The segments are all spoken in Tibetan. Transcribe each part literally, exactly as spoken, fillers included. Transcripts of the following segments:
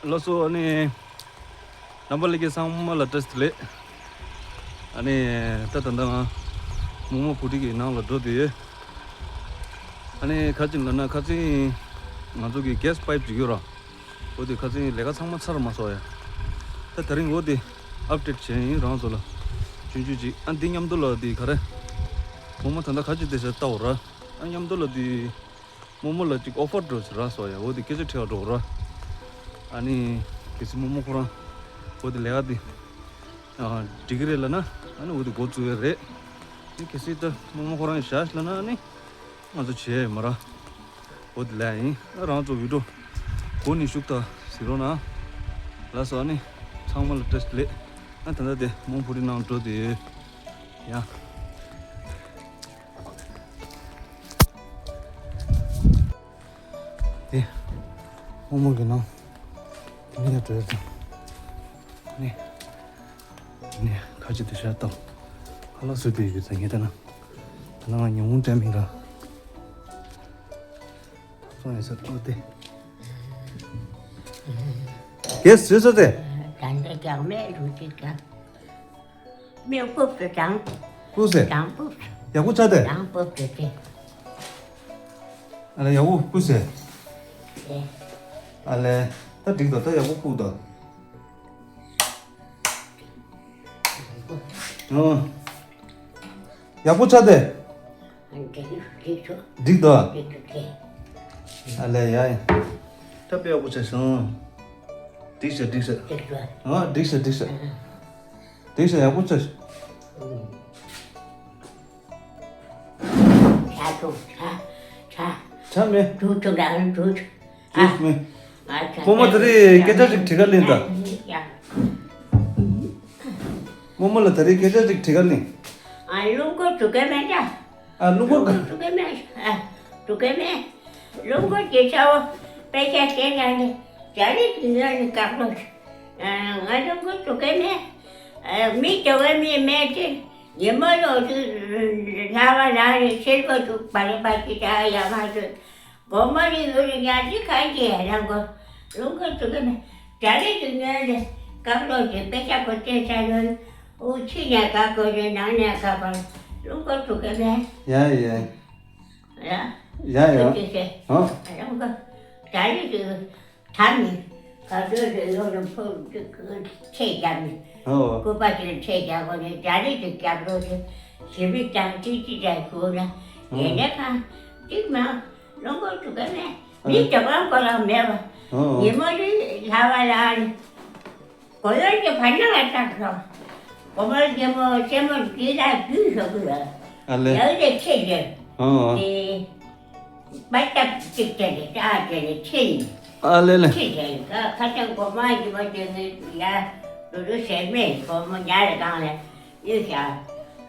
ལགས་སོ། ཨ་ནི་རྣམ་པ་ལྷན་རྒྱས་ཚང་མ་ལ་བཀྲ་ཤིས་བདེ་ལེགས། ཨ་ནི་ད་ད་ལྟ་ང་རྨོ་མོ་བུ་ཁྲིད་ཀྱི་ནང་ལ་འགྲོ་བསྡད་ཡོད། ཨ་ནི་ག་ཅི་ལབ་ན་ཁ་སང་ང་ཚོ་གི་གེ་སི་པའིབ་ཅིག་ཡོད་ར། འོ་དེ་ཁ་སང་ལས་ཀ་ཚང་མ་ཚར་མ་སོང་ཡ། ད་དེ་རིང་འོ་དེ་ཨབ་ཌེཊ་བྱས་ཡིན་རང་ཚོ་ལ། ཆུང་ཆུང་ཅིག་ཨ་འདི་མཉམ་དུ་ལ་དེ་ག་རེ། རྨོ་མོ་ད་ལྟ་ག་ཅི་བསྡད་ས་ལྟ་འོ་ར། ཨ་མཉམ་དུ་ལ་དེ། རྨོ་མོ་ལ་ཅིག་ཨོ་ཕར་འགྲོ་ཟེར་ར་སོ་ཡ། འོ་དེ་སྐད་ཆ་དྲི་བ་འགྲོ་ར། ཨ་ནི་གལ་སྲིད་རྨོ་མོ་ཁོ་རང་འོ་དེ་ལས་ཀ་དེ་ཨ་འགྲིག་གི་རེད་ལབ་ན། ཨ་ནི་འོ་དེ་འགོ་བཙུགས་ཡ་རེད། ཨ་ནི་གལ་སྲིད་ད་རྨོ་མོ་ཁོ་རང་བཞག་ལབ་ན། ཨ་ནི་ང་ཚོ་བྱེད་ཡ་མ་ར། འོ་དེ་ལས་ཡིན། ཨ་རང་ཚོ་བི་ཌིའོ་འགོ་ནས་ཤུགས་ད་གཟིགས་རོགས་གནང་། ལགས་སོ། ཨ་ནི་ཚང་མ་ལ་བཀྲ་ཤིས་བདེ་ལེགས། ཨ་ད་ལྟ་དེ་རྨོ་མོ་བུ་ཁྲིད་ནང་འགྲོ་དེ་ཡོད་ཡ། དེ། རྨོ་མོ་གི་ནང་། དེ་ནས་འགྲོ་ཡ་དང་། ནས། ནས་ཁ་ཅིག་དེ་ཤ་སྟག་ཧ་ལ་སུ་དེ་ཡོད་ས་ངས་ལྟ་ན། ད་ནང་ཉུང་ངུ་འདྲ་མིན་ར། སོང་ཡ་ས་ཏོ་དེ། གེ་སུ་སོ་དེ། ད་འདི་ཀྱང་མེད་རུ་ཅིག་ཀྱང་། མི་སྤུབས་སུ་དྲང་། སྤུབས་སེ། དྲང་སྤུབས་སུ། ཡག་པོ་ཆགས་ཏེ། དྲང་སྤུབས་སུ་དེ། ཨ་ལས་ཡག་པོ་སྤུབས་སེ། དེ། ཨ་ལས། ད་འགྲིག་ད། ད་ཡག་པོ་སྤུབས་ད། ཨོ། ཡག་པོ་ཆགས་ཏེ། འགྲིག་འགྲིག་ཆོག་འགྲིག་ད། འགྲིག་ཆོག་དེ། ཨ་ལས་ཡ་ཡ། ད་དཔེ་ཡག་པོ་ཆགས་སོང་། འགྲིག་ཤག་འགྲིག་ཤག་འགྲིག་ཆོག་ཨ་འགྲིག་ཤག་འགྲིག་ཤག་ཨ། དེ་ཤ་ཡག་པོ་ཆགས། ཆ་ཐུག་ཆ་ཆ། ཆ་མེད། དུག་ཐུག་ག་དུག་ཐུག་ཨ། ཆ་མེད། ཨ་ཆ། རྨོ་མོ་དེ་རིང་སྐད་ཆ་ཅིག་དྲི་ག་ལེན་ད། ཡ། རྨོ་མོ་ལ་དེ་རིང་སྐད་ཆ་ཅིག་དྲི་ག་ལེན། ཨ་རླུང་སྐོར་དུག་ག་མེད་ད། ཨ་རླུང་སྐོར་ག་དུག་ག་མེད་ཨ། དུག་ག་མེད། རླུང་སྐོར་གྱི་ཚ་བོ་དཔེ་ཆ་བྱེད་ན་ནི་ཇ་རིགས་ཀྱི་ཉོས་ནས་བཀག་ལོ། ང་རླུང་སྐོར་དུག་ག་མེད། མི་དུག་ག་མེད་མེད་དེ། ཉི་མ་ལོ་དུ་ལྷ་བ་ལ་རེ་ཤེལ་གོ་དུ་བ་རེ་བ་ཅི་ད་ཡ་མ་དུ། སྒོ་མ་རི་ཡུ་རི་ཉ་ཅི་གང་གི་ཡ་རང་གོ། རླུང་སྐོར་དུག་ག་མེད། ཇ་རིགས་ཀྱི་ཉོས་ནས་བཀག་ལོ་དེ་དཔེ་ཆ་གོ་བསྟན་ས་ལོ། འུ་ཕྱི་ནས་བཀག་གོ་རེ་ནང་ནས་བཀག་གོ། རླུང་སྐོར་དུག་ག་མེད། ཡ་ཡ། ཡ། ཡ་ཡ། ཁྱོད་ཀྱིས་ཨ། རང་གི་ད་རེས་ཀྱི་ད་ནི་ག་ཚོད་རེ་ཡོད་ན་ཕོ་ཚེ་རྒྱབ་ནི། ཨོ། སྐུ་པ་ཚོས་ཚེ་རྒྱབ་གོ་ནི་ད་རེས་ཀྱི་རྒྱབ་རོགས་ཀྱི་ཞི་བའི་ཏང་ཏི་ཏི་ཏ་ཞུ་ན་ཡེ་ནས་ཁང་གཅིག་མ་རླུང་སྐོར་དུག་ག་མེད། མི་དུག་ག་མཁོ་རང་མེད་པ། ཨོ། ཉི་མ་རི་ལྷ་བ་ལ་ནི། གོ་ཡོད་ཀྱི་བར་སྣང་ལ་བཏགས་སོ། གོ་མོར་རྒྱལ་མོ་སེ་མོར་འདི་ལ་རྒྱུས་ཞོག་གི་ཡོད། ཨ་ལེ། ཡང་ལས་ཆེ་རྒྱལ། ཨོ། དེ། པ་ཏབ་ཅིག་དེ་ལས་ཅག་དེ་ལས་ཆེ་ཡིན། ཨ་ལེ་ལེ། ཆེ་རྒྱལ་ཡིན་ཁ་ཁ་ཅང་གོ་མ་ཡིན་པ་དེ་ནི་ཡ། རུ་རུ་ཟེར་མེད་གོ་མོ་ཉ་རེ་གང་ལས་ཡོད་ཤག་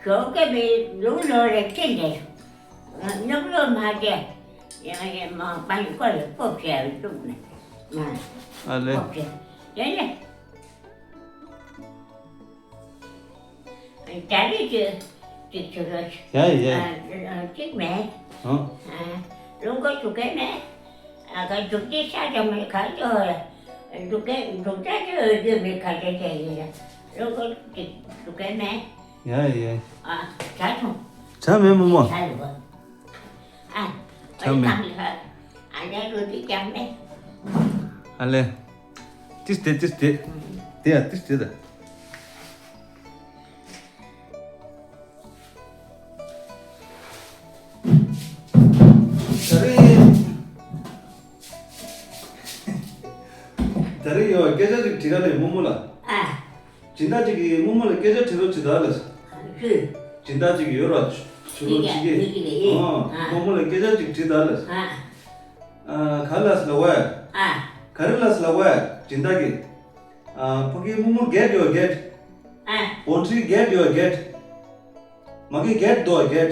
ཞོགས་ཀས་པའི་ལུང་ལོ་ལས་ཆེ་རྒྱལ། སྙོབ་ལོ་མ་རྒྱལ། ཡང་ཡང་མ་པ་ཡིན་ཁོ་ལས་སྤོབས་བྱས་བཅུག་ནས། ཨ་ལེ། སྤོབས་བྱས། དེ་ནས། ད་རེས་ཀྱི་ཅིག་ཆུ་རོ། ཡ་ཡ། ཅིག་མེད། ཨ། རླུང་སྐོར་དུག་ག་མེད། ཨ་ག་དུག་དེ་ཤ་ཅང་མེད་ག་ཅོ། དུག་ག་དུག་ད་ཅོ་ཡོད་མེད་ག་ཅོ་བྱས་ཡིན་ལ། རླུང་སྐོར་ཅིག་དུག་ག་མེད། ཡ་ཡ། ཨ་ཇ་འཐུང་། ཇ་མེད་རྨོ་མོ། ཇ་ཡོད། ཨ། ཆ་མེད། ཨ་ནེ་རུ་དེ་ཀྱང་མེད། ཨ་ལེ། ཏིས་ཏེ་ཏིས་ཏེ། དེ་ཡ་ཏིས་ཏེ་ད། ད་རེས། ད་རེས་ཡོད་སྐད་ཆ་ཅིག་དྲི་ག་ལེ་རྨོ་མོ་ལ། ཨ། སྦྱིན་བདག་ཅིག་གིས་རྨོ་མོ་ལ་སྐད་ཆ་དྲི་རོགས་བྱེད་ད་ལ། ཞུ། སྦྱིན་བདག་ཅིག་ཡོད་ར་ཆུ་ལོ་ཅིག་གིས། ཨོ། རྨོ་མོ་ལ་སྐད་ཆ་ཅིག་དྲི་ད་ལ། ཨ། ག་ལ་སི་ལ་ཝ། ཨ། ག་རེ་ལ་སི་ལ་ཝ་སྦྱིན་བདག་གིས། ཕ་གི་རྨོ་མོ་གེད་ཡོད་གེད། ཨ། བོན་ཁྲི་གེད་ཡོད་གེད། མ་གི་གེད་དོ་གེད།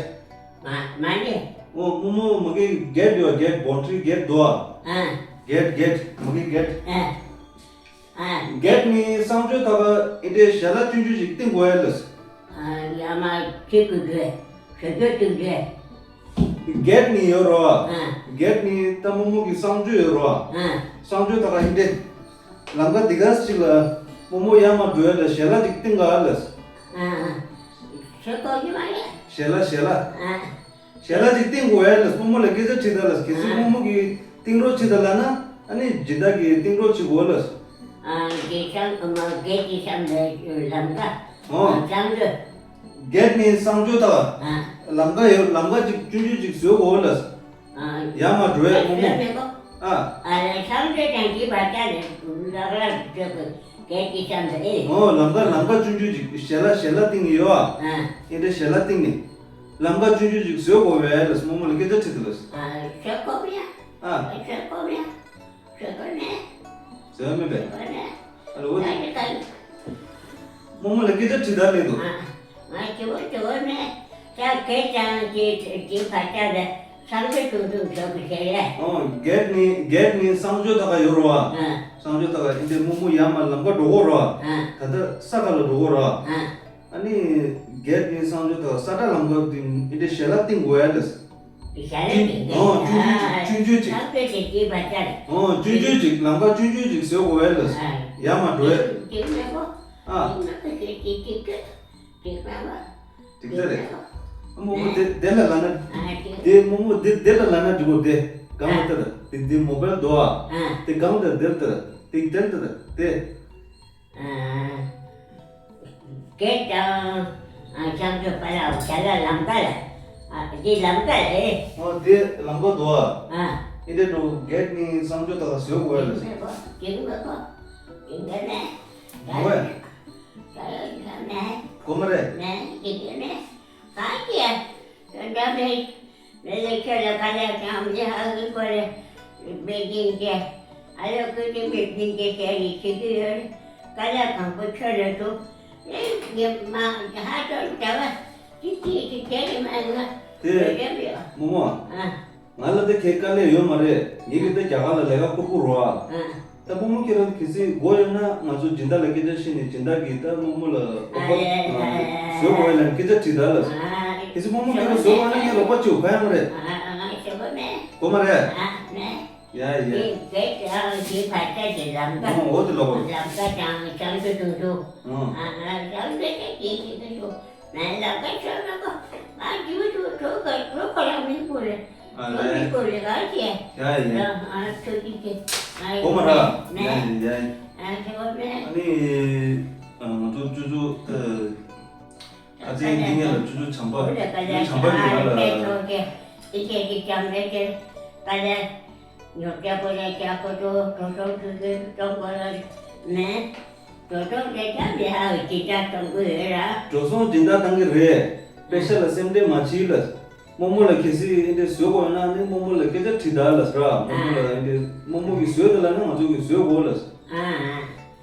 མ་མ་ནི། ཨོ་རྨོ་མོ་མ་གི་གེད་ཡོད་གེད་བོན་ཁྲི་གེད་དོ། ཨ། གེད་གེད་མ་གི་གེད། ཨ། ཨ། གེད་ནི་གསང་སྤྱོད་ཐོག་ཨི་འདྲའི་ཞལ་ལག་ཆུང་ཆུང་ཞིག་བཏིང་དགོས་ཡ་ལས། ཨ་ཡ་མ་ཅིག་གི་རེད། ཞལ་སྤྱོད་ཅིག་རེད། གེད་ནི་ཡོད་རོ། ཨ། གེད་ནི་ད་རྨོ་མོ་གི་གསང་སྤྱོད་ཡོད་རོ། ཨ། གསང་སྤྱོད་ཐོག་ཨི་འདྲའི། ལམ་ཁ་འདི་ག་ཅིག་ལ་རྨོ་མོ་ཡར་མར་འགྲོ་ཡ་ལ་ཞལ་ལག་ཅིག་བཏིང་ག་ལ། ཨ། ཞལ་ལག་ཞལ་ལག་ཞལ་ལག་ཅིག་བཏིང་དགོས་ཡ་ལ་རྨོ་མོ་ལ་སྐད་ཆ་དྲིས་ད་ལ། གལ་སྲིད་རྨོ་མོ་གིས་བཏིང་རོགས་བྱེད་ད་ལ་ན་ཨ་ནི་སྦྱིན་བདག་གིས་བཏིང་རོགས་བྱེད་དགོས་ལ། ཨ། རྒན་ཤམ་མ་རྒན་གྱི་ཤམ་ལ་ལམ་ཁ། ཨོ། གཙང་རུ། གེད་ནི་གསང་སྤྱོད་དག་ཨ། ལམ་ཁ་ཡོད། ལམ་ཁ་ཅིག་ཆུང་ཆུང་ཅིག་བཟོས་དགོས་ལ། ཨ། ཡར་མར་འགྲོ་ཡས་རྨོ་མོ། ཨ། ཨ་ལ་ཤམ་སྤྱོད་དང་གྱི་བར་ཆ་ལས་ལག་ལ་སྤྱོད་དགོས་གེད་ཀྱི་ཤམ་དུ་ཨེ། ཨོ། ལམ་ཁ་ལམ་ཁ་ཆུང་ཆུང་ཅིག་ཞལ་ལག་ཞལ་ལག་བཏིང་ནི་ཡོད་ཨ། ཨ། ཨེ་འདྲ་ཞལ་ལག་བཏིང་ནི། ལམ་ཁ་ཆུང་ཆུང་ཅིག་བཟོས་དགོས་པས་ལ་རྨོ་མོ་ལ་སྐད་ཆ་དྲིས་ད་ལ། ཨ། བཟོས་དགོས་མེད་ཨ། ཨ། བཟོས་དགོས་མེད་ཨ། བཟོས་དགོས་མེད། བཟོས་མེད་པས། བཟོས་མེད། ཨ་ལ་འོ། ད་ནི་ད་ནི། རྨོ་མོ་ལ་སྐད་ཆ་དྲིས་ད་མེད་དོ། ཨ། ང་ཅི་བོ་ཅི་བོ་མེད། ད་གེད་ཀྱང་ཅི་ཅི་བར་ཆ་ལ་ཤམ་སྤྱོད་ཆུང་ཆུང་བཟོ་དགོས་ཟེར་ཡ། ཨོ། གེད་ནི་གེད་ནི་གསང་སྤྱོད་དག་ཡོད་རོ་ཨ། ཨ། གསང་སྤྱོད་དག་ཨེ་འདྲ་རྨོ་མོ་ཡར་མར་ལམ་ཁ་འགྲོ་དགོས་རོ་ཨ། ཨ། ད་ལྟ་ས་ཁ་ལ་འགྲོ་དགོས་རོ་ཨ། ཨ། ཨ་ནི་གེད་ནི་གསང་སྤྱོད་དག་ས་ཁྲ་ལམ་ཁ་འདི་ཨེ་འདྲ་ཞལ་ལག་བཏིང་དགོས་ཡ་ལ། ཞལ་ལག་བཏིང་དགོས་ཨོ། ཆུང་ཆུང་ཅིག་ཨ། ཆུང་ཆུང་ཅིག་ཤམ་སྤྱོད་དེ་ཅི་བར་ཆ་ལ། ཨོ། ཆུང་ཆུང་ཅིག་ལམ་ཁ་ཆུང་ཆུང་ཅིག་བཟོས་དགོས་ཡ་ལ། ཨ། ཡར་མར་འགྲོ་ཡ། ཅིག་མེད་གོ་ཨ། ཅིག་མེད་གོ་ཅིག་ཅིག་ཅིག་ཅིག་ཅིག་མེད་གོ་ཅིག་ཅིག་མེད་གོ་རྨོ་མོ་དེ་དེ་ལ་ལ་ན། ཨ། ཅིག་དེ་རྨོ་མོ་དེ་དེ་ལ་ལ་ན་འགྲིག་གོ་དེ་གང་ལ་ལྟ་ད། དེ་དེ་མོ་བལ་དོ་ཨ། ཨ། དེ་གང་ལྟ་དེ་ལྟ་ད། དེ་དེ་ལྟ་ད་དེ། ཨ། གེད་དང་། ཨ། ཤམ་སྤྱོད་པ་ལ་ཞལ་ལག་ལམ་ཁ་ལ། ཨ། འདི་ལམ་ཁ་རེད། ཨོ། དེ་ལམ་ཁ་དོ་ཨ། ཨ། ཨེ་འདྲ་འགྲོ་གེད་ནི་གསང་སྤྱོད་དག་བཟོས་དགོས་ལ། ཅིག་མེད་གོ་ཅིག་མེད་གོ་ཅིག་མེད་གོ་ཅིག་མེད་གོ་ཅིག་མེད་གོ་ཅིག་མེད་གོ་ཅིག་མེད་གོ་ཅིག་མེད་གོ་ཅིག་མེད་གོ་ཅིག་མེད་གོ་ཅིག་མེད་གོ་ཅིག་མེད་གོ་ཅིག་མེད་གོ་ཅིག་མེད་གོ་ཅིག་མེད་གོ་ཅིག་མེད་གོ་མ་རེད། མེད་ཅིག་མེད་མེད། གང་ཅི་ཡ། དོན་དག་མེད། མེད་ལས་ཁྱོད་ལ་དཀའ་ལས་ཀྱང་མི་ཧ་གི་སྐོར་ལས་མེད་ཀྱིན་ཏེ། ཨ་ལོ་ཀུན་གྱིས་མི་ཕིན་ཏེ་ཟེར་ནས་བྱེད་ཀྱི་ཡོད་རེད། དཀའ་ལས་གང་པོ་ཁྱོད་ལ་ཐུག་ངས་ངས་མ་ཧ་ཅང་བྱ་བ་ཅི་ཅི་ཅི་བྱས་ནས་མ་ང་དེ་བོད་རྒྱབ་ཡོད། རྨོ་མོ། ཨ། ང་ལ་དེ་ཁའི་དཀའ་ལས་ཡོད་མ་རེད། ངེད་ཀྱི་དེ་རྒྱ་གར་ལ་ལས་ཀ་ཁུར་ཁུར་རོགས་ཨ། ཨ། ད་རྨོ་མོ་ཁྱེད་རང་གལ་སྲིད་དགོས་ཡོད་ན་ང་ཚོ་སྦྱིན་བདག་ལ་སྐད་ཆ་བཤད་ནས་སྦྱིན་བདག་གིས་ད་རྨོ་མོ་ལ་ཨོ་ཕར་བཟོ་དགོས་ཡོད་ལ་སྐད་ཆ་དྲིས་ད་ལ། གལ་སྲིད་རྨོ་མོ་ཁྱེད་རང་བཟོ་དགོས་ན་ངས་རོགས་པ་བྱེད་ཕན་མ་རེད། དགོས་མ་རེད། ཡ་ཡ། ཨོ་འོ་དེ་ལོག་པ། ལམ་ཀ་དང་བྱང་ཆུབ་དུང་དུ། ཨོ། ཨ་ཨ་ལམ་ཀ་དེ་དེ་དེ་དེ་ཤོག་ང་ལམ་ཀ་ཤོར་མ་གོ་ང་རྒྱུ་དུ་གྲོ་ག་གྲོ་ག་ལ་མི་བུ་རེད། ཨ་གྲོ་ལེ། མི་བུ་རེད་ག་ཅེ། ཡ་ཡ། ཨ་ཨ་ཆོ་ཅི་ཅེ། ཨ་གོ་མ་ར། ཡ་ཡ་ཡ། ཨ་ཆོ་མེ། ཨ་ནི་ང་ཚོ་ཅུ་ཅུ་ཨ། ཨ་ཙི་འདི་ངེད་ལ་ཆུ་ཆུ་བྱམས་པ་ཆུ་བྱམས་པ་ཡིན་ལ་ལ། འགྲོ་སོང་སྦྱིན་བདག་བཏང་གི་རེད། པེ་ཤ་ལ་སེམས་ཁྲལ་མ་བྱེད་ལ། རྨོ་མོ་ལ་གལ་སྲིད་ཨེ་འདྲས་བཟོ་དགོས་ན་ནི་རྨོ་མོ་ལ་སྐད་ཆ་དྲིས་ད་ལ་ཟེར། རྨོ་མོ་ལ་ཨེ་འདྲས་རྨོ་མོ་གིས་བཟོས་ད་ལ་ན་ང་ཚོ་གིས་བཟོས་དགོས་ལ།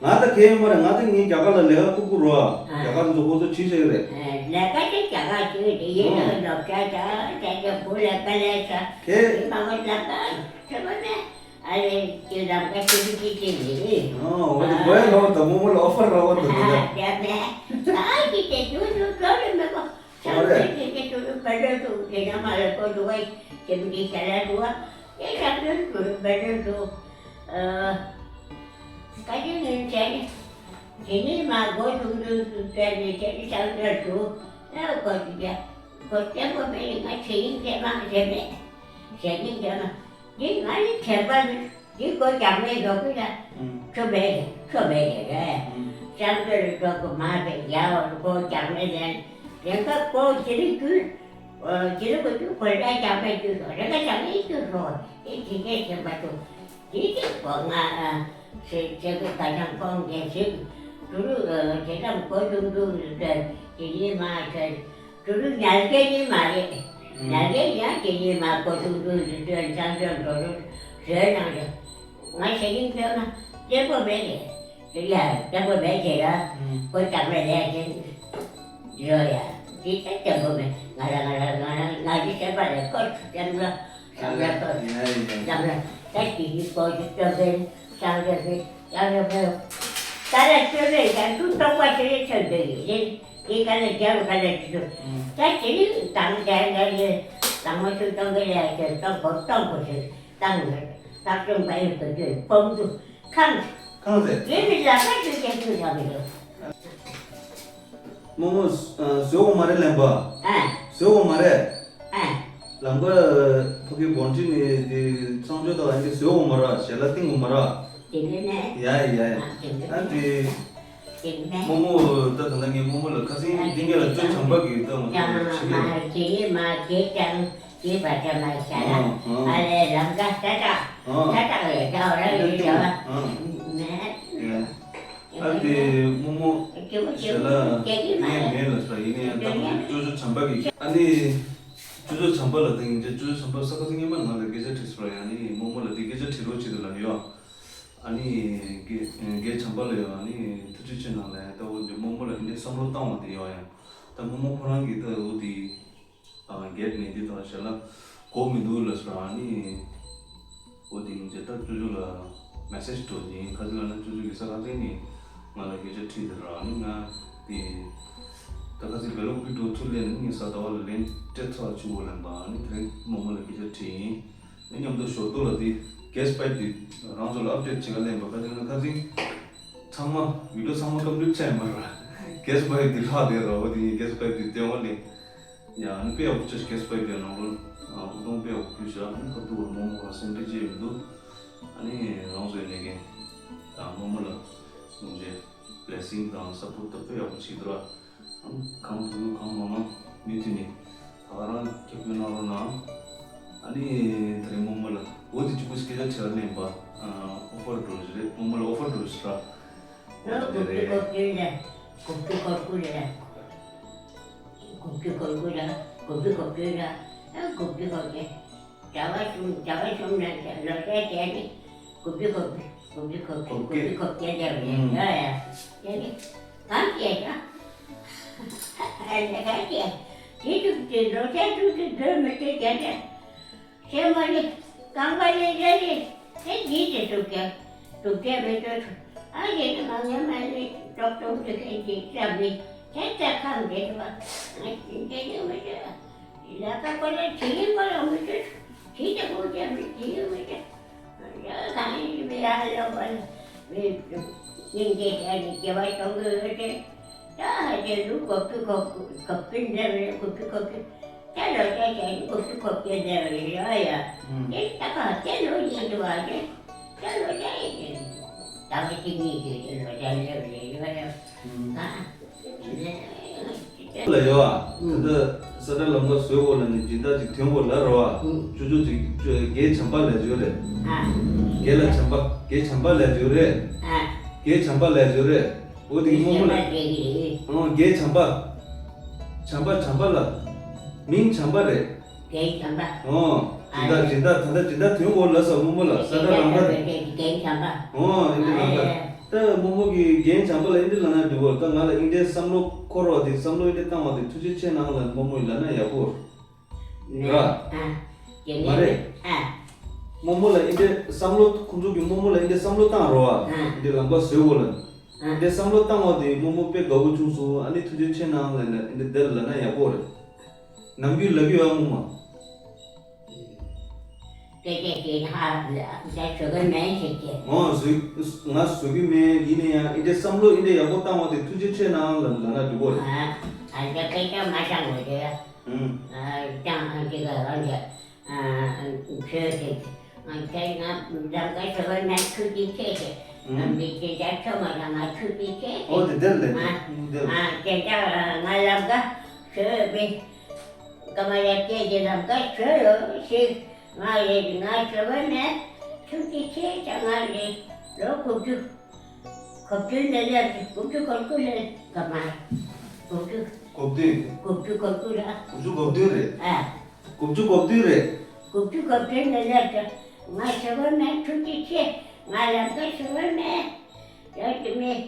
ང་ད་གལ་ཡོད་མ་རེད། ང་ད་ངའི་རྒྱ་གར་ལ་ལས་ཀ་ཁུག་ཁུག་རོ། ཨ། རྒྱ་གར་ཚོ་ཁོ་ཚོ་བྱེད་བཞག་གི་རེད། ཨ། ལས་ཀ་དེ་རྒྱ་གར་བྱེད་ཀྱི་རེད། ཡིན་ཨོ། ནའང་ལོག་ཆ་ཆ་ཆ་ཆ་བུ་ལས་ཀ་ལས་ཆ་གལ། ཡིན་མ་གོ་ལམ་ཀ་ཆེ་བ་མེད། ཨ་རེ་ཁྱེད་ལམ་ཀ་ཆེ་གི་ཆེ་གི་རེད། ཨོ་འོ་དེ་གོ་ཡ་རོ་ད་རྨོ་མོ་ལ་ཨོ་ཕར་རོ་ད་དེ་ད། ཨ་ཡ་མེད། ད་ཅི་དེ་དུ་དུ་དོ་རེ་མེད་གོ་ཆང་ཨོ་རེད། ཆེ་གི་དེ་དུ་དུ་བ་རེ་དུ་དེ་ན་མ་རེ་གོ་དུ་བ་ཆེ་གི་དེ་ཤ་ལ་དུ་བ། དེ་ཤ་དུ་དུ་བ་རེ་དུ། ཨ། བཀའ་དྲིན་ལན་བྱས་ནས། དེ་ནས་མ་སྒོ་ཐུང་ཐུང་དུ་བཙལ་ནས་དེ་ནས་ཤག་སྒྲ་དུ་ཨེ་སྒོ་དེ་བྱས། སྒོ་བཙན་པོ་མེད་ནས་ང་བྱེད་ཉིན་བྱེད་མ་བྱེད་མེད། བྱེད་ཉིན་བྱེད་མ། འདི་ང་ནི་དྲན་པ་མེད། འདི་སྒོ་རྒྱག་མེད་འགྲོ་གི་ལ། ཁྱོ་མེད་རེད། ཁྱོ་མེད་རེད་རེད། ཤག་སྒྲ་རེ་འགྲོ་གི་མ་རེད། ཡ་འོ་སྒོ་རྒྱག་མེད་ལན། རེ་འགའ་སྒོ་ཇི་རིགས་དུས། ཇི་རིགས་དུས་སྒོ་རྒྱག་མེད་དུས་སོ་རེ་འགའ་རྒྱག་མེད་དུས་སོ། དེ་དེ་འདྲས་བྱེད་པ་དུ། དེ་དེ་སྒོ་ང་། ཨ། ཟེར་ཟེར་གི་ཁ་བྱང་ཁོང་གིས་ཟེར་གི། དུ་རུ་ཨ་དེ་ཙམ་གོ་ཆུང་ཆུང་རེད་དེ་ཡིན་མ་ཟེར། དུ་རུ་ཉལ་སྐད་ཡིན་མ་རེད། ཉལ་སྐད་ཡང་དེ་ཡིན་མ་གོ་ཆུང་ཆུང་རེད་དེ་ཚང་ཚང་འགྲོ་རུ་བཟོས་གནང་རེད། ང་ཞེ་གིན་ཚོད་མ་གཅེན་པོ་མེད་རེད། དེ་ཡ་གཅེན་པོ་མེད་ཟེར་ལ། ཨུམ། ཁོ་གཅེན་པོ་ལས་ཟེར། ཡོད་ཡ། དེ་ཚོ་གཅེན་པོ་མེད། ང་རང་ང་རང་ང་རང་ང་ཚོ་སེམས་པ་ལས་ཁོ་གཅེན་པོ། བསམ་བློ་གཏོང་། ཡ་ཡ། བསམ་བློ། ད་དེ་ཡི་སྐོར་གྱི་སྟོན་པའི་བསམ་བློ་དེ་བསམ་བློ་གཏོང་། ད་ལ་སྟོན་པའི་ཡང་ཐུགས་རྟོགས་པ་ཞིག་ལས་ཐོན་འདུག་ཡིན་རེད། དེ་ག་ལ་རྒྱབ་ག་ལ་ཅི་ཐུབ། ད་དེ་ནི་དང་དེ་འདྲ་ཡི་དང་མ་ཐུབ་གཏོང་གི་ལས་དེ་གཏོང་དགོས་གཏོང་དགོས་ཞིག་བཏང་ཡོད། ལྷག་དོན་པ་ཡི་བུ་རྒྱུད་ཕོམ་དུ་ཁམས། གང་རེད། ངས་མི་ལ་ཁ་ཅིག་ཅིག་ཅིག་ཡོད་མི་འདུག་རྨོ་མོ། ཨ། བཟོས་འོང་མ་རེད་ལན་པ། ཨ། བཟོས་འོང་མ་རེད། ཨ། ལམ་ཀ་ཕ་གི་སྒོ་འཁྲིད་ནས་དེ་གཙང་སྦྱོར་དང་ཨ་ནི་བཟོས་འོང་མ་རེད། ཞལ་ལག་བཏིང་འོང་མ་རེད། དེ་འདྲ་ནས། ཡ་ཡ་ཡ། ཨ། དེ་འདྲ་ཨ་ནས། དེ། དེ་འདྲ་ནས། རྨོ་མོ་ད་ད་ལྟ་ངས་རྨོ་མོ་ལ་ཁ་སང་འདི་ག་ལ་བཙོན་བྱམས་པ་གི་ད་ང་ཚོ་ཞིག་ལ། དེ་མ་དེ་ཀྱང་དེ་བར་ཀྱང་མ་བྱ་ལ། ཨ་ལས་ལམ་ཀ་ཏག་ཏག་ཏག་ཏག་ལས་ཀྱང་ར་ཡོད་ཀྱང་མེད། ཨ་དེ་རྨོ་མོ་ཞལ་ལག་ངས་མེད་ལ་ས་ཡིན་ནའི་ད་ཅོ་ཅོ་བྱམས་པ་གི་ཨ་ནི་ཅོ་ཅོ་བྱམས་པ་ལ་དེང་ཅོ་ཅོ་བྱམས་པ་ས་ཁ་སང་ཉི་མ་ང་ལ་སྐད་ཆ་དྲིས་པ་ཡང་ནི་རྨོ་མོ་ལ་དེ་སྐད་ཆ་དྲི་རོགས་བྱེད་དུ་ལ་ཡོད། ཨ་ནི་རྒན་རྒན་བྱམས་པ་ལ་ཡང་ཨ་ནི་ཐུགས་རྗེ་ཆེ་གནང་ལ་ཡང་ལྟ་བུ་འདི་རྨོ་མོ་ལ་འདི་འདྲའི་བསམ་བློ་བཏང་བ་དེ་ཡང་ཡང་ད་རྨོ་མོ་ཁོ་རང་གི་ལྟ་བུ་དེ་རྒན་མེད་དེ་དང་ཞལ་ལག་གོ་མི་འདུག་ལ་ཟེར། ཨ་ནི་འོ་དེ་ཡིན་ཚེ་ད་ཅོ་ཅོ་ལ་མེ་སེ་ཇི་འགྲོ་ཡིན་ཁ་ཅིག་ལ་ན་ཅོ་ཅོ་གི་ས་ཁ་ཚན་ནི་ང་ལ་སྐད་ཆ་དྲིས་དེ་ར། ཨ་ནི་ང་དེ་ད་ཁ་ཅིག་བེ་ལོག་པི་འགྲོ་ཚུར་ལེན་ངས་ས་ཟླ་བ་ལ་ལན་སྤྲད་ཚར་ཆུ་བོ་ལེན་པ། ཨ་ནི་དེ་རིང་རྨོ་མོ་ལ་སྐད་ཆ་དྲིས་ཡིན། ཨེ་མཉམ་དུ་ཞོར་དུ་ལ་དེ་གེ་སི་པའིབ་དེ་རང་ཚོ་ལ་ཨབ་ཌེཊ་བྱེད་ག་ལེན་པ་ཁ་ཅིག་ན་ཁ་ཅིག་ཚང་མ་བི་ཌིའོ་ཚང་མ་ཀམ་པི་ལིཊ་བྱས་མ་ར། གེ་སི་པའིབ་དེ་ལྷག་དེ་ར། འོ་དེ་ངས་གེ་སི་པའིབ་དེ་སྟོན་བ་ལེན། ཡ་ཨ་ནི་དཔེ་ཡག་པོ་ཅིག་གེ་སི་པའིབ་དེ་ནང་ལོ་ཨ་ཨུ་ཏོང་དཔེ་ཡག་པོ་ཕུལ་ཤག་ཨ་ནི་ཁ་ཐུག་རྨོ་མོ་ག་སེམས་ཁྲལ་བྱེད་མི་འདུག་ཨ་ནི་རང་ཚོའི་ནས་ཀྱི་ཨ་རྨོ་མོ་ལ་ཡོང་རྗེས་བི་ལེ་སིང་དང་སཔོར་ཊི་དཔེ་ཡག་པོ་བྱེད་འདུག་ར། གང་ཐུབ་ཐུབ་གང་མང་མང་མུ་མཐུད་ནས་ད་ག་རང་སྐྱབས་བཅོལ་གནང་རོགས་གནང་། ཨ་ནི་དེ་རིང་རྨོ་མོ་ལ་འོ་དེ་གཅིག་པུ་སྐད་ཆ་དྲི་བ་ལེན་པ། ཨོ་ཕར་འགྲོ་བཞིན་རེད། རྨོ་མོ་ལ་ཨོ་ཕར་འགྲོ་བཞིན་ར། ཨོ་དེ་རེད། གོ་སྐབས་ལ་གོ་སྐབས་གོ་སྐབས་ལ་གོ་སྐབས་གོ་སྐབས་ལ་གོ་སྐབས་གོ་སྐབས་ལ་ཨ་གོ་སྐབས་གོ་སྐབས། གྲྭ་པ་གསུམ་གྲྭ་པ་གསུམ་ལ་ལོ་ཙཱ་བྱས་ནས་གོ་སྐབས་གོ་སྐབས་གོ་སྐབས་གོ་སྐབས་གོ་སྐབས་གོ་སྐབས་བྱས་ནས་ཡ་ཡ་བྱས་ནས་གང་བྱས་ཀྱང་ཨ་ལས་ཀ་བྱས་དེ་ཐུག་དེ་ལོ་ཙཱ་ཐུག་དེ་འགྲོ་མི་ཐུབ་བྱས་ནས། ཤེས་མ་རེད། རྐང་པ་ལས་རེ་རེ་དེ་འདི་དེ་སུ་སྐྱེ། སུ་སྐྱེ་མི་ཐུབ། ཨ་རེ་རེ་མ་ངན་མ་རེ་ཏོག་ཏོག་དེ་གན་གྱི་སྐྱབས་མི་དེ་ལྟ་ཁམས་དེ་ཐུབ་པ། ང་དེ་འདྲ་ཡོད་མི་ཐུབ། ལ་ཀ་པ་ལ་དེ་ཡིན་པ་ལ་མི་ཐུབ། དེ་དེ་ཀོ་སྐྱེ་མི་དེ་ཡོད་མི་ཐུབ། ཡ་གང་ཡིན་མི་ཡ་ལོ་པ་ལ་མི་སྙིང་རྗེ་དེ་ནི་སྐྱེ་བ་གཏོང་གི་ཡོད་དེ། ད་ཧ་ཅང་ལུག་གོ་ཕི་ཁོ་གོ་ཕི་འདྲ་བའི་གོ་ཕི་ཁོ་ཕི། ད་ལོ་ཙཱ་བྱས་ནས་གོ་ཕི་ཁོ་ཕི་འདྲ་བའི་རེད་ཡ། དེ་ད་ག་དེ་ལོ་ཉིས་འདྲ་བ་རེད། ད་ལོ་ཙཱ་ཡིན་ད་བ་དེ་གཉིས་ཀྱི་ལོ་ཙཱ་འདྲ་བའི་རེད་ཡ། ཨ། ལ་ཡོད་ཨ། ད་ལྟ་ས་ཁྲ་ལམ་ཁ་བཟོས་གོ་ལ་ནི་སྦྱིན་བདག་ཅིག་ཐོན་གོ་ལ་རོ་ཨ། ཅོ་ཅོ་ཅིག་རྒན་བྱམས་པ་ལས་བྱོས་རེད། རྒན་ལ་བྱམས་པ་རྒན་བྱམས་པ་ལས་བྱོས་རེད། རྒན་བྱམས་པ་ལས་བྱོས་རེད། འོ་དེ་རྨོ་མོ་ལ། ཨོ་རྒན་བྱམས་པ། བྱམས་པ་བྱམས་པ་ལ། མིང་བྱམས་པ་རེད། རྒན་བྱམས་པ། ཨོ། སྦྱིན་བདག་སྦྱིན་བདག་ད་ལྟ་སྦྱིན་བདག་ཐོན་གོ་ལ་ས་རྨོ་མོ་ལ་ས་ཁྲ་ལམ་ཁ། རྒན་བྱམས་པ། ཨོ་ཨེ་འདྲ་ལམ་ཁ། ད་རྨོ་མོ་གིས་རྒན་བྱམས་པ་ལ་ཨེ་འདྲ་ལབ་ན་འགྲིག་གོ་ད་ང་ལ་ཨེ་འདྲའི་བསམ་བློ་འཁོར་བ་དེ་བསམ་བློ་ཨེ་འདྲ་བཏང་བ་དེ་ཐུགས་རྗེ་ཆེ་གནང་ལ་རྨོ་མོ་ཡིས་ལབ་ན་ཡག་པོ་རེད། ར། མ་རེད། རྨོ་མོ་ལ་ཨེ་འདྲའི་བསམ་བློ་ཁོང་ཚོ་གི་རྨོ་མོ་ལ་ཨེ་འདྲའི་བསམ་བློ་བཏང་རོགས་ཨ། ཨེ་འདྲའི་ལམ་ཁ་བཟོས་གོ་ལ། ཨེ་འདྲའི་བསམ་བློ་བཏང་བ་དེ་རྨོ་མོ་དཔེ་དགའ་བོ་བྱུང་སོང་། ཨ་ནི་ཐུགས་རྗེ་ཆེ་གནང་ལབ་ནས་ཨེ་འདྲའི་དེ་ལ་ལབ་ན་ཡག་པོ་རེད། ནམ་རྒྱུན་ལབ་ཀྱི་ཡོད་ཨ་རྨོ་མོ། སྐད་ཆ་དེ་ཧ་ལ་ད་བཟོ་གི་མེད་ཟེར་གྱི། ཨོ་བཟོ་ང་བཟོ་གི་མེད། ཡིན་ན་ཡང་ཨེ་འདྲའི་བསམ་བློ་ཨེ་འདྲའི་ཡག་པོ་བཏང་བ་དེ་ཐུགས་རྗེ་ཆེ་གནང་ལབ་ལབ་ན་འགྲིག་གོ་རེད། ཨ་ཨ་ད་སྐད་ཆ་མ་བཏང་བ་དེ། ཨུམ། ཨ་བཏང་ཨ་དེ་ག་ཨ་འདྲ་ཨ་ཨ་བཟོས་ཟེར་གྱི། ཨ་ད་ང་ལམ་ཀ་བཟོ་གི་མེད་ཐུགས་རྗེ་ཆེ་ཟེར། ཨུམ། ཨ་མི་དེ་འདྲ་ཁྱོད་མ་རང་ང་ཐུགས་རྗེ་ཆེ་ཟེར། ཨོ་དེ་དེར་ལས་ཨ་དེ་དེར། ཨ་དེ་འདྲ་ང་ལམ་ཀ་བཟོས་མེད། ཀ་མ་ཡ་སྐད་ཀྱི་ལམ་ཀ་བཟོས་ཡོད་ཞིག་ང་རེད་ང་ཞོ་བ་ནས་ཆུང་ཆུང་ཆེ་ཆ་ང་རེད་ལོ་དགུ་བཅུ། གོ་བཅུ་ནས་སླེབས་ཏེ་དགུ་བཅུ་གོ་དགུ་ལས་ཀ་མ་རེད། དགུ་བཅུ། གོ་བདུན། དགུ་བཅུ་གོ་དགུ་ར། དགུ་བཅུ་གོ་བདུན་རེད། ཨ། དགུ་བཅུ་གོ་བདུན་རེད། དགུ་བཅུ་གོ་བདུན་ནས་སླེབས་ཏེ་ང་ཞོ་བ་ནས་ཆུང་ཆུང་ཆེ་ང་ལམ་ཀ་ཞོ་བ་ནས་ཡོད་ཀྱི་མེད།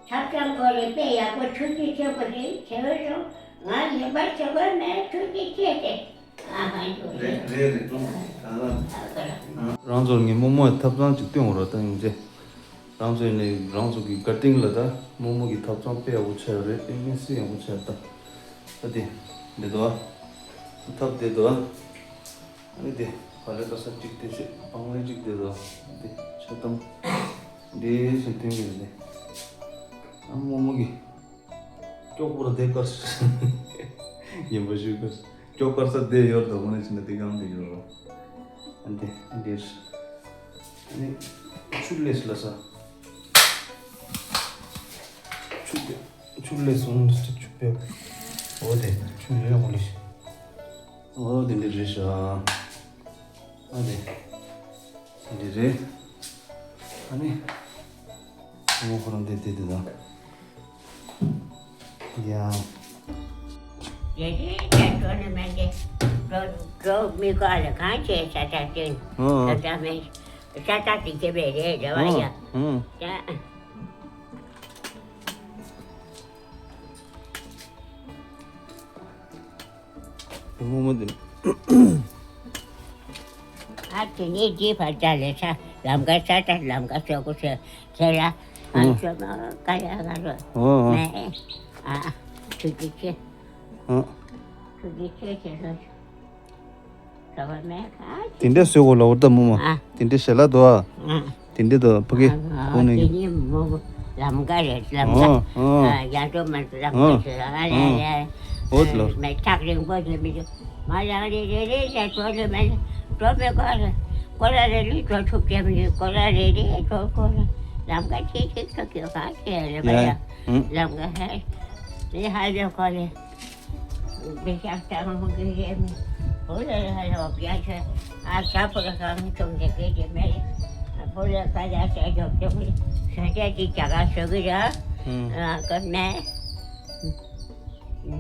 ཐབ་ཚང་སྐོར་ལས་དཔེ་ཡག་པོ་ཐུགས་རྗེ་ཆེན་པོ་ཞིག་བྱེད་འོས་སོང་། ང་ཡིན་པ་ཆོག་གི་མེད་ཐུགས་རྗེ་ཆེ་སྟེ། ཨ་ཧ་ཡོད་རེད། རེད་རེད་རེད། ཨ་ལ། ཨ་ཁ་ལ། རང་ཚོར་ངས་རྨོ་མོའི་ཐབ་ཚང་ཅིག་སྟོན་འོ་ར་ད་ཡིན་ཚེ། རང་ཚོ་ནས་རང་ཚོ་གི་གར་སྟེང་ལ་ད་རྨོ་མོ་གི་ཐབ་ཚང་དཔེ་ཡག་པོ་ཆགས་ཡོད་རེད། དཔེ་མི་སྲིད་ཡག་པོ་ཆགས་ཡོད་ད། ད་དེ་འདི་དོ། ཐབ་དེ་དོ། ཨ་ནི་དེ་ཕ་ལེ་ཀ་ས་གཅིག་དེ་ཤེས་པང་ལེ་གཅིག་དེ་དོ། དེ་ཆ་དམ། འདི་ཞིག་ཐོན་གྱི་རེད། ཨ་མོ་མོ་གི་ཀྱོག་པོ་ར་དེ་དཀར། ཉན་པ་ཞུ་དཀར། ཀྱོག་དཀར་ས་དེ་ཡོད་དོ་མོ་ནི་ཕྱིན་ན་དེ་གང་དེ་ཡོད་རོ། ཨ་འདི་འདི། ཨ་ནི་ཆུ་ལས་ལ་ས། ཆུ་དེ་ཆུ་ལས་སོང་ཆུ་ཆུ་པེ། འོ་དེ་ཆུ་ཡོད་མོ་ལི། འོ་དེ་འདི་རེད་ཤག་ཨ་དེ་འདི་རེད། ཨ་ནི་ངོ་ཁོ་རང་དེ་དེ་དེ་དང་། ཡ། རེ་རེ་རེ་འགྲོ་ནི་མེད་གི། འགྲོ་འགྲོ་མི་དགའ་ལ་གང་བྱས་ས་ཆ་སྟེང་། ཨོ། ས་ཆ་མེད། ས་ཆ་དེ་ཁྱེད་པའི་རེད་རེད་བ་ཡ། ཨོ། ད། དེ་སྔོན་མ་དེ། ཨ་དེ་ནས་རྗེས་ཕར་རྒྱ་ལས་ས་ལམ་ཀ་ས་ད་ལམ་ཀ་སོགས་ཀུ་སེ་ཁྱེད་ལ་ཨ་ཨ་ཤོ་མ་ཀ་ཡ་ག་རོ་ཨ་ཨ་མེ་ཨ་ཆུ་དེ་ཆེ་ཨ་ཆུ་དེ་ཆེ་ཆེ་ལོ་ཤོ་མེ་ཨ་དེ་འདྲས་སོས་གོ་ལ་འོར་ད་མོ་མ་ཨ་དེ་འདྲས་ཞལ་ལག་དོ་ཨ། ཨ། དེ་འདྲ་དང་ཕ་གི་ཨ་ཨོ་ནི་དེ་ནི་མོ་ལམ་ཀ་རེད་ལམ་ཀ་ཨོ་ཨོ་ཨ་ཡ་ཏོ་མ་ལམ་ཀ་ཨོ་ཞེས་ཨ་ལ་ཨོ་ལ་ཨོ་ལ་མེ་ཐག་རིང་པོ་ཞེས་མི་འདུག་མ་ལག་རེ་རེ་རེ་ཞེས་འགྲོ་ལེ་མེ་འགྲོ་མེ་ཀོ་ལ་ཀོ་ལ་རེ་ལི་འགྲོ་ཐུབ་ཀྱི་མི་འདུག་ཀོ་ལ་རེ་རེ་འགྲོ་ཀོ་ལ་ལམ་ཀ་ཆེ་ཆེ་ཚོ་ཀྱི་ཧ་ཆེ་རེ་པ་ཡ་ཡ་ལམ་ཀ་ཧ་རེ་ཧ་རེ་ཀོ་ལེ། བེ་ཤ་ཏང་གི་ཧེ་མི། བོ་ལ་ལ་ལ་བ་ཆ། ཨ་ཤ་བོ་ལ་གང་ཐུང་དེ་གེ་དེ་མེ། བོ་ལ་ཀ་ཡ་ཤ་ཇོ་ཇོ་མི། ཤ་ཇ་ཅི་ཇ་ག་ཤ་གི་ར། ཨ་ཀ་མེ། མེ།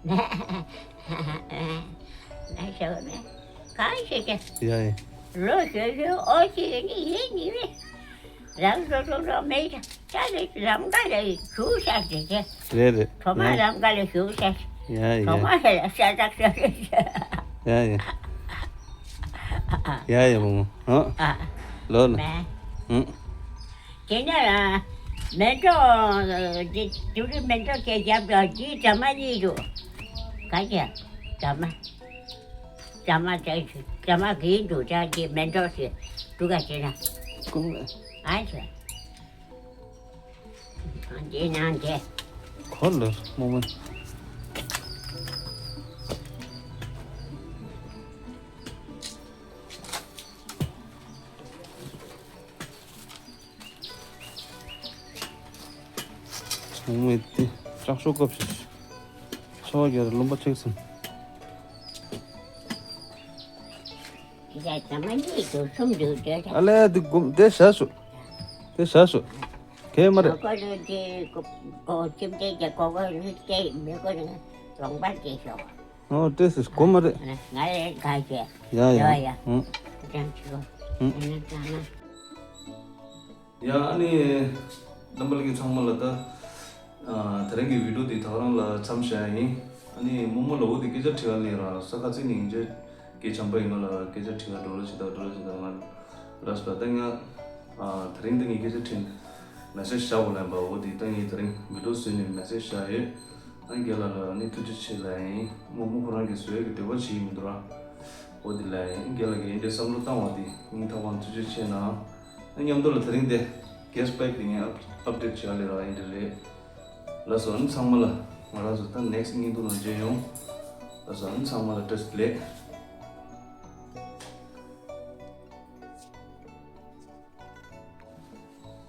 མེ་ཤ་མེ། གང་ཤེས་ཀྱི། ཡ་ཡ། ལོ་ཤོད་ཤོད་ཨོ་ཅི་ནི་ཡེ་ནི་མེ། རང་རོ་རོ་རོ་མེད་ཀྱང་ལམ་ཀ་ལ་བཞུགས་ཤག་ཟེར་གྱི། རེད་རེད། གྲོ་མ་ཡ་ལམ་ཀ་ལ་བཞུགས་ཤག་ཡ་ཡ། གྲོ་མ་ལ་ཤ་སྟག་ཤ་ཡ་ཡ། ཡ་ཡ་མོ་མོ་ཨ། ཨ། ལོ་ལོ། མེ། ཨ། དེ་ནས་མེ་ཏོག་དེ་དུ་རི་མེ་ཏོག་གི་རྒྱབ་ཏུ་དེའི་ཟ་མ་གཉིས་འདུག་ག་གི་ཟ་མ། ཟ་མ་ཟ་མ་གི་འདུག་ད་དེ་མེ་ཏོག་ཞིག་འདུག་ག་དེ་ན། ཀུང་ཨ་ཆེ། འདི་ནང་འདི། ཁོ་ལོ་མོ་མོ། མོ་མོ་དེ་ལྕགས་ཤོག་སྐབས་ཤིག་ཆོ་ག་ར་ལུང་པ་ཁྲིགས་སམ། ཡ་ད་མ་འདི་དུ་གསུམ་འདུག་དེ་ད། ཨ་ལས་དེ་སྒོམ་དེ་བྱ་ཤོག་དེ་བྱ་ཤོག་གས་མ་རེད། ཀོ་ལོ་དེ་ཀོ་ཀོ་ཁྱིམ་དེ་དེ་ཀོ་ཀོ་རི་དེ་མི་ཀོ་ནི་ལོང་པ་དེ་ཤོག་ཨོ་ཏེ་སི་སྒོམ་མ་རེད། ང་ལས་ག་ཤེས། ཡ་ཡ། ཡ་ཡ། ཨང་། ཅང་ཆུ། ཨང་། ཨེ་ན་ཙང་ན། ཡ་ཨ་ནི། རྣམ་པ་ལྷན་རྒྱས་ཚང་མ་ལ་ད། ཨ་དེ་རིང་གི་བི་ཌིའོ་འདི་ད་ག་རང་ལ་མཚམས་བཞག་ཡིན། ཨ་ནི་རྨོ་མོ་ལ་འོ་དེ་སྐད་ཆ་དྲི་བ་ལེན་ར་ས་ཁ་ཚིག་ནི་ཡིན་ཅེ། སྐད་ཆམ་པ་ཡིན་ང་ལ་སྐད་ཆ་དྲི་བ་འགྲོ་ར་ཅི་ད་འགྲོ་ར་ཅི་ད་ང་ར་སུ་ད་ད་ང་། ཨ་དེ་རིང་ད་ངས་སྐད་ཆ་དྲིས། མེ་སེ་ཇི་བཞག་འོ་ལན་པ་འོ་དེ་ད་ངས་དེ་རིང་བི་ཌིའོ་བཟོས་ནས་མེ་སེ་ཇི་བཞག་ཡོད། ཨ་རྒན་ལགས་ལ་ཨ་ནི་ཐུགས་རྗེ་ཆེ་ལབ་ཡིན། རྨོ་མོ་ཁོ་རང་གིས་བཟོ་ཡས་ཀྱི་འདོད་པ་བྱེད་ཀྱི་མི་འདུག་ར། འོ་དེ་ལབ་ཡིན། རྒན་ལགས་ཀྱིས་ཨེ་འདྲའི་བསམ་བློ་བཏང་བ་དེ་སྙིང་ཐག་པ་ནས་ཐུགས་རྗེ་ཆེ་གནང་། ཨ་མཉམ་དུ་ལ་དེ་རིང་དེ་གེ་སི་པེག་དེ་ངས་ཨབ་ཨབ་ཌེཊ་བྱེད་ཡ་ལས་ར་ཨེ་འདྲ་རེད། ལགས་སོ། ཨ་ནི་ཚང་མ་ལ་ང་རང་ཚོ་ད་ནེག་སི་ཊི་བརྙན་ཐུང་ནང་མཇལ་ཡོང་། ལགས་སོ། ཨ་ནི་ཚང་མ་ལ་བཀྲ་ཤིས་བདེ་ལེགས།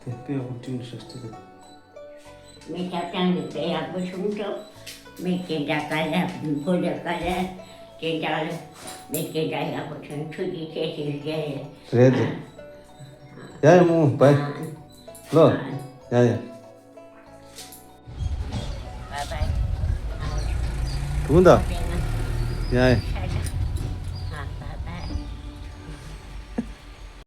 དེ་དཔེ་ཡག་པོ་བྲིས་ཤག་སྟེ། མི་ཆབ་ཆང་གི་དཔེ་ཡག་པོ་བྱུང་འདུག་མི་དེ་འདྲ་ག་ལ་བུ་ལ་ག་ལ་དེ་འདྲ་ལ་མི་དེ་འདྲ་ཡག་པོ་བྱུང་ཐུགས་རྗེ་ཆེ་ཞེས་བཤད་རེད། རེད་དེ། ཡ་ཡ་མོ་བའི། ལོ། ཡ་ཡ། བུ་ད། ཡ་ཡ།